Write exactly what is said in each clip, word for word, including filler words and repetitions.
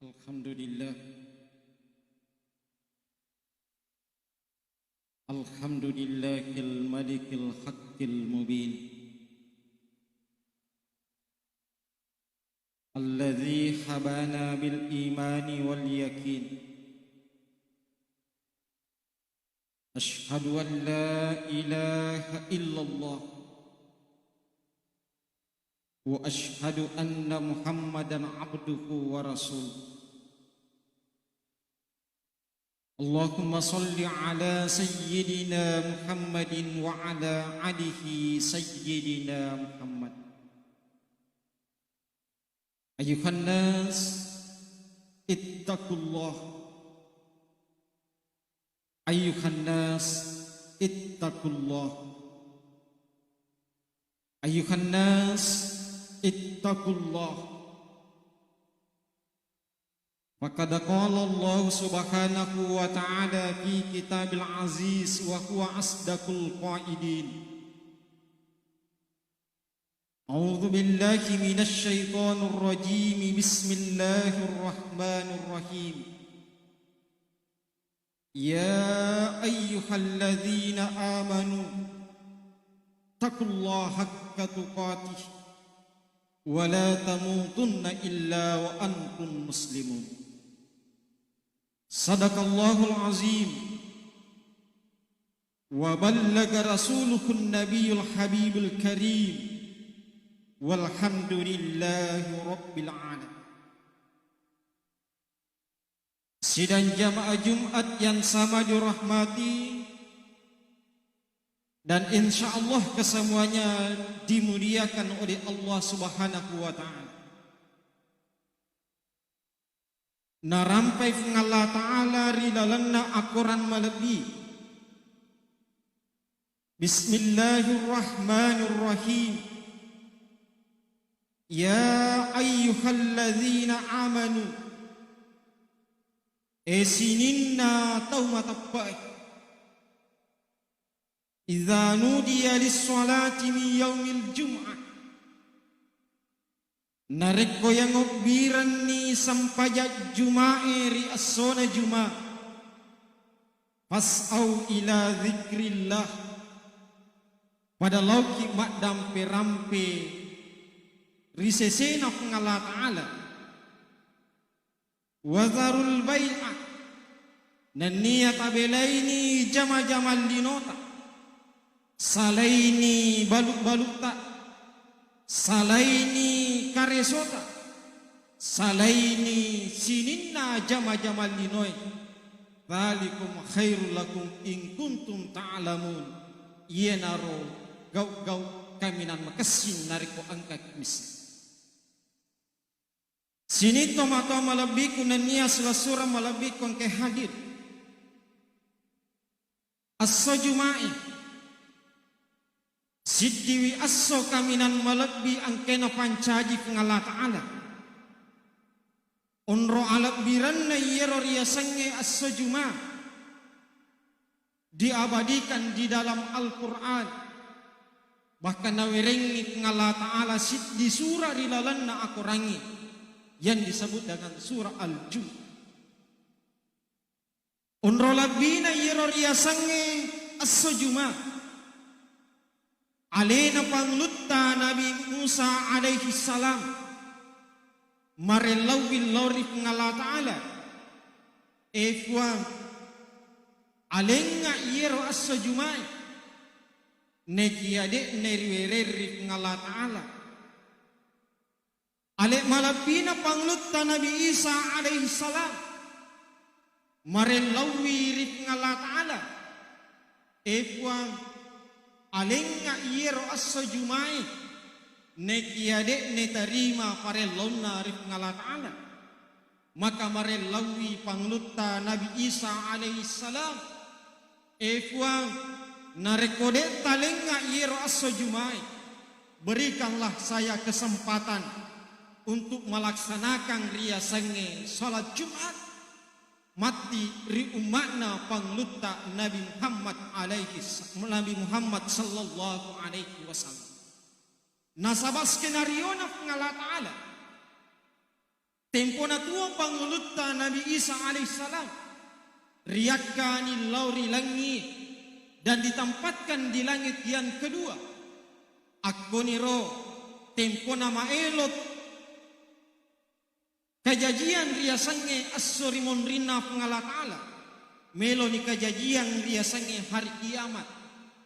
الحمد لله. الحمد لله الملك الحق المبين، الذي حبانا بالإيمان واليقين. أشهد أن لا إله إلا الله، وأشهد أن محمدا عبده ورسوله. اللهم صل على سيدنا محمد وعلى آله سيدنا محمد. أيها الناس، اتقوا الله. أيها الناس، اتقوا الله. أيها الناس، اتقوا الله. فقد قال الله سبحانه وتعالى في كتاب العزيز وهو أصدق القائلين: أعوذ بالله من الشيطان الرجيم. بسم الله الرحمن الرحيم. يا أيها الذين آمنوا اتقوا الله حق تقاته ولا تموتن إلا وأنتم مسلمون. صدق الله العظيم وبلغ رسوله النبي الحبيب الكريم والحمد لله رب العالمين. Sidang jamaah Jumat yang sama dirahmati dan insya Allah kesemuanya dimuliakan oleh Allah Subhanahu wa Ta'ala. Narampai Puang Allah Ta'ala ri lalenna akorang malebbi. Bismillahirrahmanirrahim. Ya ayyuhalladzina amanu, e sininna tau mateppe'e, idza nudiya lis-sholati min yaumil jum'ah, narekko yangobbirenni sempajang Juma'e ri essona Juma, fas'au ila dzikrillah, pada laoki maddampe-rampe ri sesena Puang Allah Ta'ala. Wadzarul bai'a, nennia tabelaini jama-jamang linota, salaini balu-balutta, salaini karesota, salaini sininna jama-jamang linoe. Dzalikum khairul lakum in kuntum ta'lamun. Iyanaro gau-gau kaminang makessing narekko engkaki misseng. Sining tomatoa malebbiku nennia silessureng malebbiku engkae hadir. Esso Jumae, siddiwi esso kaminang malebbi engkae napancaji Puang Allah Ta'ala. Onro alebbirenna iyaro riasengnge esso Juma, diabadikan di dalam Al-Quran. Bahkan nawerengngi Puang Allah Ta'ala siddi sura ri lalenna akorangnge yang disebut dengan surah Al-Jumu'ah. Onro labbina iyaro riasengnge esso Juma, alena pangulutta Nabi Musa alaihi salam marellauwi lao ri Puang Allah Ta'ala, "E Puang, alengnga iyaro esso Jumae, nekia de'na riwereng ri Puang Allah Ta'ala." Ale malebbina pangulutta Nabi Isa alaihi salam marellauwi ri Puang Allah Ta'ala, "E Puang, alengnga iyaro esso Jumae, nekia de'na tarima parellaunna ri Puang Allah Ta'ala." Maka marellauwi pangulutta Nabi Isa alaihi salam, "E Puang, narekko de' talengnga iyaro esso Jumae, berikanlah saya kesempatan untuk melaksanakan riasengnge salat Jumat matti ri umma'na pangulutta Nabi Muhammad alaihi sa-, Nabi Muhammad sallallahu alaihi wasallam." Nasaba skenariona Puang Allah Ta'ala Tempona tuo pangulutta Nabi Isa alaihissalam, riakkani lao ri langi dan ditempatkan di langit yang kedua. Akkoniro tempona maelo kajajiang riasengnge esso ri monrinna Puang Allah Ta'ala. Meloni kajajiang riasengnge hari kiamat.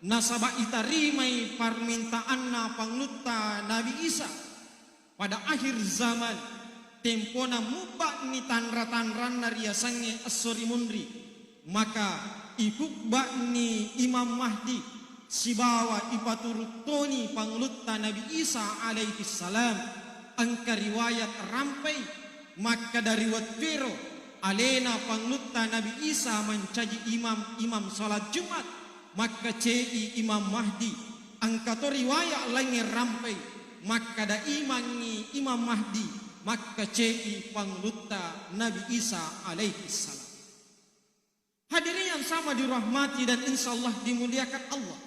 Nasaba itarimai parmintaanna pangulutta Nabi Isa. Pada akhir zaman, tempona mubba'ni tanra-tanranna riasengnge esso ri munri, maka ipubba'ni Imam Mahdi sibawa ipaturuq toni pangulutta Nabi Isa alaihissalam. Engka riwayat rampai makkeda ri wettuero alena pangulutta Nabi Isa mancaji imam, imam salat Jumat, makkece'i Imam Mahdi. Engka to riwayat laingnge rampai makkeda imangngi Imam Mahdi, makkece'i pangulutta Nabi Isa alaihissalam. Hadirin yang sama dirahmati dan insyaallah dimuliakan Allah.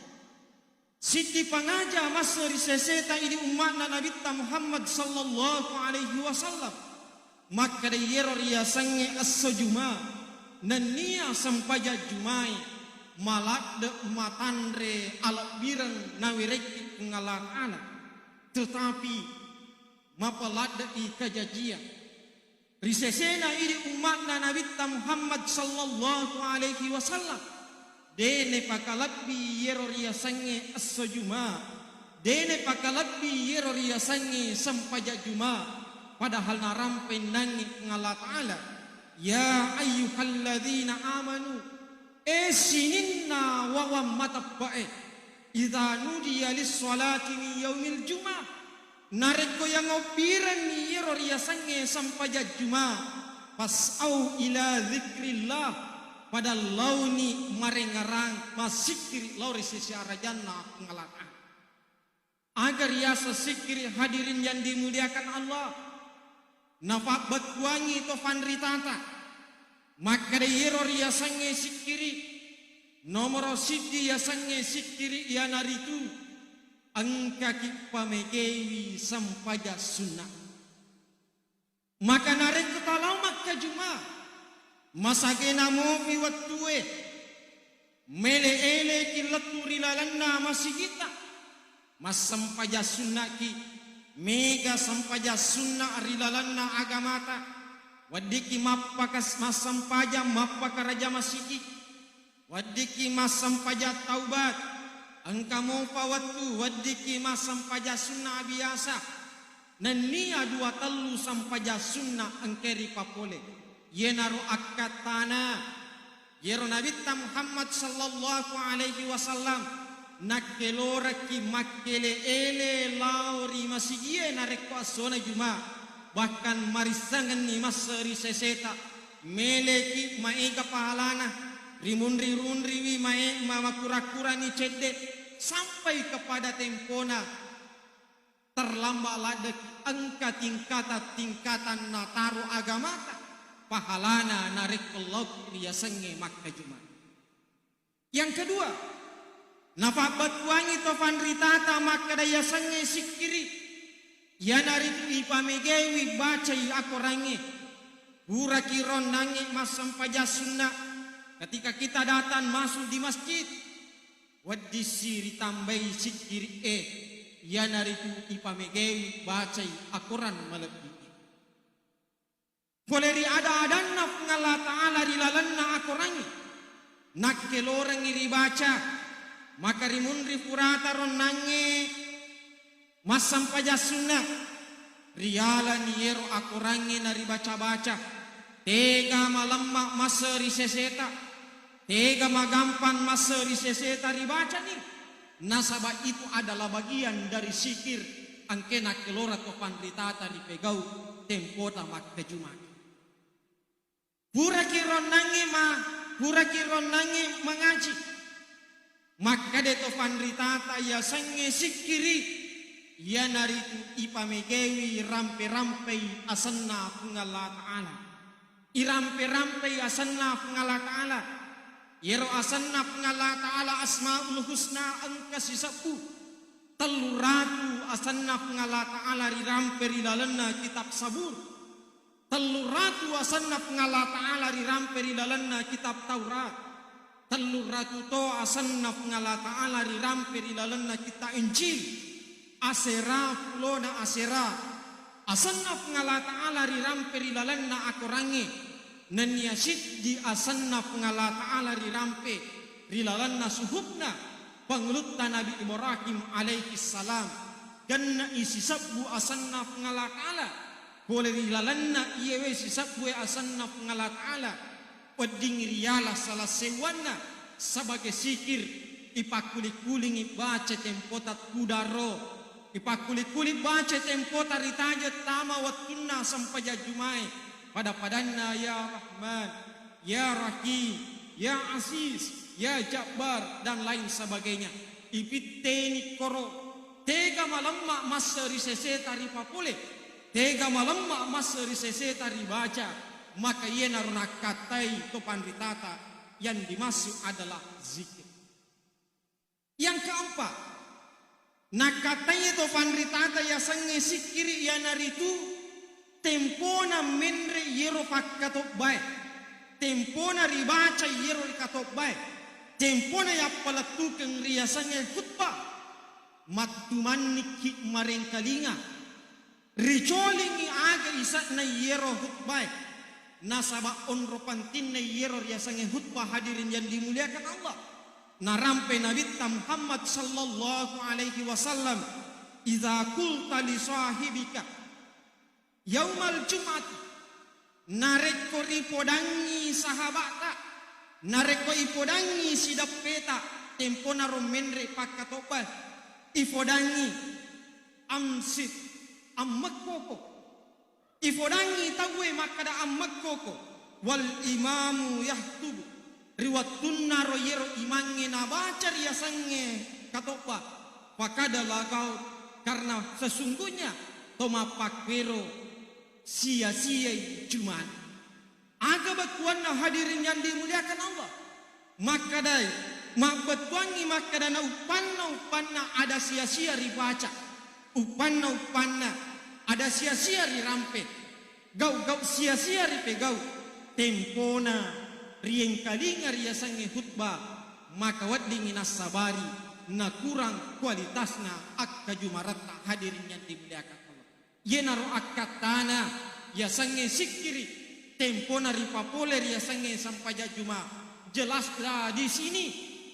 Siddi pangaja masse ri seseta idi umma'na Nabitta Muhammad sallallahu alaihi wasallam. Makkeda iyero riasengnge esso Juma, nennia sempajang Jumae maladde matanre alebbireng nawerekki Puang Allah Ta'ala. Tetapi mapaladde'i kajajiang. Ri sesena idi umma'na Nabitta Muhammad sallallahu alaihi wasallam, de nepakalebbi iyero riasengnge esso Juma, de nepakalebbi iyero riasengnge sempajang Juma, padahal narampai nangngi Puang Allah Ta'ala, "Ya ayyuhalladzina amanu," e sininna wawang mateppa'e, "idza nudiya lis-sholati min yaumil jumah," narekko yangobbirenni iyero riasengnge sempajang Juma, "fas'au ila dzikrillah," pada laoni marengngerang massikkiri lao ri sese arajanna Puang Allah Ta'ala. Aga riaseng sikkiri, hadirin yang dimuliakan Allah? Napabbettuangi to fanritata makkeda iyero riasengnge sikkiri, nomoro siddi yasengnge sikkiri iyanaritu engkaki pamegewi sempajang sunna. Maka narekko talao makkajuma, masagena mopi wettue, mele-eleki lettu ri lalenna masigitta, massempajang sunnaki, mega sempajang sunna ri lalenna agamata, weddikki mappakas-, massempajang mappakaraja masigi. Weddikki massempajang taubat, engka mopa wettu weddikki massempajang sunna biasa, nennia dua tellu sempajang sunna engkai ripapole. Iyenaro akkattana, iyero Nabitta Muhammad sallallahu alaihi wasallam nakkelorekki makkele-ele lao ri masigie narekko essona Juma, bahkan marissengenni masse ri seseta. Meleki maega pahalana, rimunri-runriwi mae-, ma-, makura-kurani cedde, sampai kepada tempona terlambat laddeki engka tingkatan-tingkatan nataro agamata, pahalana narekko laoki riasengnge makkajuma. Yang kedua, napabbettuangi to fanritata makkeda yasengnge sikkiri, iyanaritu ipamegewi bacai akorangnge. Puraki ronnangnge massempajang sunna, ketika kita datang masuk di masjid, weddissi ritambai sikkiri e, iyanaritu ipamegewi bacai akorang malebbi. Pole ri ada-adanna Puang Allah Ta'ala ri lalenna akorangnge, nakkelorengngi ribaca, maka rimunri purata ronnangnge massempajang sunna, rialani iyero akorangnge naribaca-baca, tega malemma masse ri seseta, tega magampang masse ri seseta ribacani, nasaba itu adalah bagian dari zikir engkae nakkelora to panritata ripegau tempota makkajuma. Puraki ronnangnge ma-, puraki ronnangnge mangaji, makkeda to panritata yasengnge sikkiri, iyanaritu ipamegewi rampe-rampei asenna Puang Allah Ta'ala. Irampe-rampei asenna Puang Allah Ta'ala. Iyero asenna Puang Allah Ta'ala Asmaul Husna engka sisebbu. Tellu ratu asenna Puang Allah Ta'ala rirampe ri lalenna kitab Sabur. Tellu ratu asenna Puang Allah Ta'ala rirampe ri lalenna kitab Taurat. Tellu ratu to asenna Puang Allah Ta'ala rirampe ri lalenna kitab Injil. Asera, pulona Asera. Asenna Puang Allah Ta'ala rirampe ri lalenna akorangnge. Nennia siddi asenna Puang Allah Ta'ala rirampe ri lalenna suhufna pangulutta Nabi Ibrahim alaihi salam. Genne'i sisebbu asenna Puang Allah Ta'ala. Pole ri lalenna iyewe sisebbue asenna Puang Allah Ta'ala, wedding riala salah seuwanna sebagai sikir, ipakkuli-kulingi baca tempota tudaro, ipakkuli-kuli baca tempota ritaje tama wettunna sempajang jumae, pada-padanna ya Rahman, ya Rahim, ya Aziz, ya Jabbar, dan lain sebagainya. Ipitteni koro, tega malemma masse ri seseta ripapole, tega malemma masse ri seseta ribaca, maka iyanaro nakkattai to panritata yang dimaksud adalah zikir. Yang keempat, nakkattai to panritata yasengnge sikkiri iyanaritu tempona menre iyero pakkatobbae, tempona ribaca iyero rikatobbae, tempona yappalettukeng riyasengnge khutbah, mattumannikki marengkalinga. Ricolingngi aga ise'na iyero khutbae, nasaba onro pantinna iyero riasengnge khutbah, hadirin yang dimuliakan Allah. Narampe Nabitta Muhammad sallallahu alaihi wasallam, "Idza qulta li sahibika yaumal jum'ati," narekko ripodangngi sahaba'ta, narekko ipodangngi sideppeta, tempona ro menre pakkatobbae, ifodangngi, "Amsik, ammekkoko." Ifodangngi tauwe makkeda, "Ammekkoko." "Wal imamu yahtubu." Ri wettunnaro iyero imangnge nabaca riasengnge katobba, "Fakada lagau," karena sesungguhnya to mappakkuero sia-siai Jumat. Aga bettuanna, hadirin yang dimuliakan Allah? Makkedai, mabbettuangngi makkeda na uppanna-uppanna ada sia-sia ribaca, uppanna-uppanna ada sia-sia rirampe, gau-gau sia-sia ripegau, tempona riengkalinga riasengnge khutbah, maka weddingngi nassabari nakurang kualitasna akkajumaratta, hadirin yang dimuliakan Allah. Iyanaro akkattana yasengnge sikkiri, tempona ripapole riasengnge sempajang Juma. Jelaslah di sini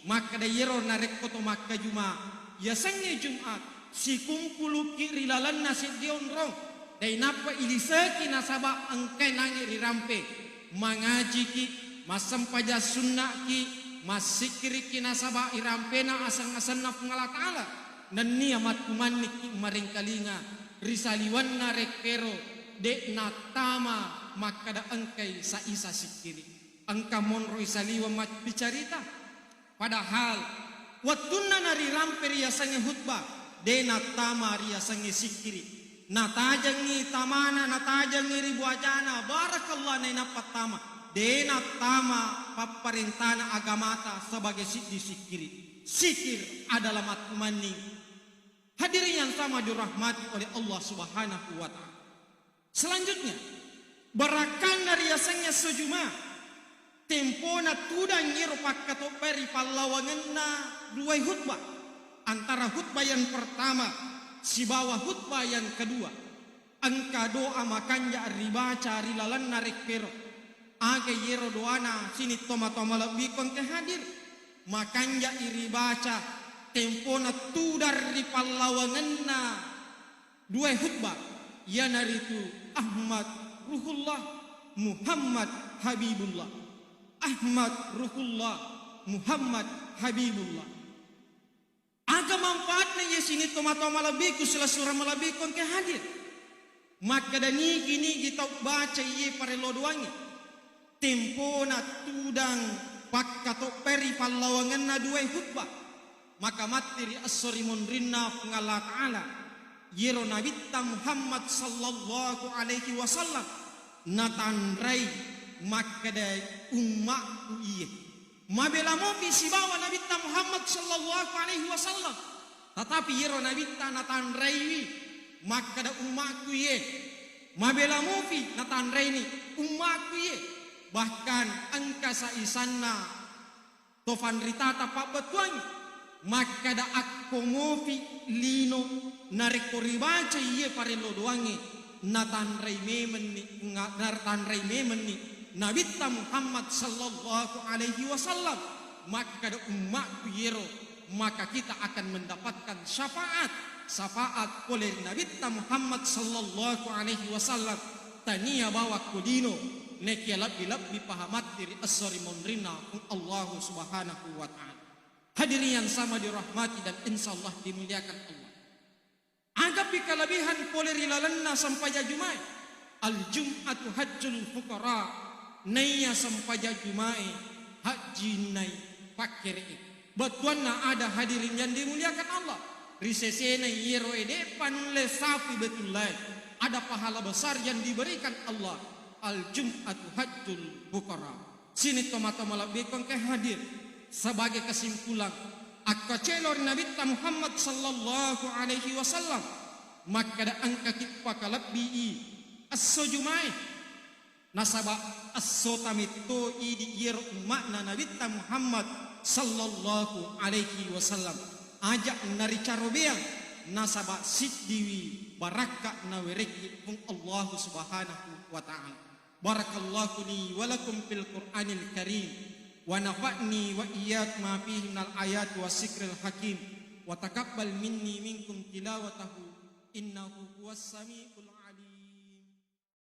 makkeda iyero narekko to makkajuma, yasengnge Jumat, sikumpulukki ri lalenna seddi onrong, dai nappa iliseki nasaba engkai nangi rirampe. Mangajiki, massempajang sunna'ki, massikkirikki nasaba irampena aseng-asenna Puang Allah Ta'ala. Nennia mattumannikki marengkalinga ri saliwenna rekkero, de' nattama makkeda engkai sa-, isa sikkiri. Engka monroi saliweng mabbicarita. Padahal wettunna narirampe riasengnge khutbah, de' nattama riasengnge sikkiri. Natajengngi tamana, natajengngi ri buajana, barakallah, nainappa tama. De' nattama papparentana agamata sebagai siddi sikkiri. Sikir adalah mattumanning. Hadirin yang sama dirahmati oleh Allah Subhanahu wa Ta'ala. Selanjutnya, barakkanna riasengnge esso Juma, tempona tudang iyero pakkatobbae ri pallawangenna duai khutbah, antara khutbah yang pertama sibawa khutbah yang kedua. Engka doa makanja ribaca ri lalenna rekkero. Aga iyero doana, sining tomatoa malebbiku engka hadir? Makanja'i ribaca tempona tudang ri pallawangenna duai khutbah, iyanaritu Ahmad Ruhullah, Muhammad Habibullah. Ahmad Ruhullah, Muhammad Habibullah. Aga manfaatna iya sining tomatoa malebbiku, silessureng malebbiku engka hadir? Makkeda nigi-nigi tau baca iye parello doangnge, tempona tudang pakkatobbae ri pallawangenna duai khutbah, maka matti ri esso ri monrinna Puang Allah Ta'ala, iyero Nabitta Muhammad sallallahu alaihi wasallam natanrai makkeda, "Umma'ku iye." Mabela mopi sibawa Nabitta Muhammad sallallahu alaihi wasallam. Tatapi iyero Nabitta natanraiwi makkeda, "Umma'ku iye." Mabela mupi natanraini ummakku iye, bahkan engka saisanna to fanritata pabbettuangnge makkada, akko mupi lino narekko ribacai iye parello doangnge, natanrai memenni, nga-, natanrai memenni Nabitta Muhammad sallallahu alaihi wasallam, makkada ummakku iyero, maka kita akan mendapatkan syafaat, syafaat pole ri Nabitta Muhammad sallallahu alaihi wasallam, tania bawang ko lino, nekia lebbi-lebbi pahamatti ri esso ri monrinna Puang Allahu Subhanahu wa Ta'ala. Hadirin yang sama dirahmati dan insya Allah dimuliakan Allah. Agapi kalebihan pole ri lalenna sempajang Jumae. Al-jum'atu hajjul fuqara. Naiya sempajang Jumae, hajjinnai pakkere'e. Bettuanna ada, hadirin yang dimuliakan Allah, ri sesena iyero e de'pa nulle safi betullae, ada pahala besar yang diberikan Allah. Al-jum'atu hajjul fuqara. Sini tomatoa malebbiku engka hadir. Sebagai kesimpulan, akkacelo ri Nabitta Muhammad sallallahu alaihi wasallam, makkada engkaki pakalebbii esso Jumae, nasaba esso tametto idi iyero umma'na Nabitta Muhammad sallallahu alaihi wasallam. Aja naricarobeang, nasaba siddiwi barakka nawerekki Puang Allahu Subhanahu wa Ta'ala. بارك الله لي ولكم في القرآن الكريم، ونفعني وإياكم ما فيه من الآيات والذكر الحكيم، وتقبل مني منكم تلاوته، إنه هو السميع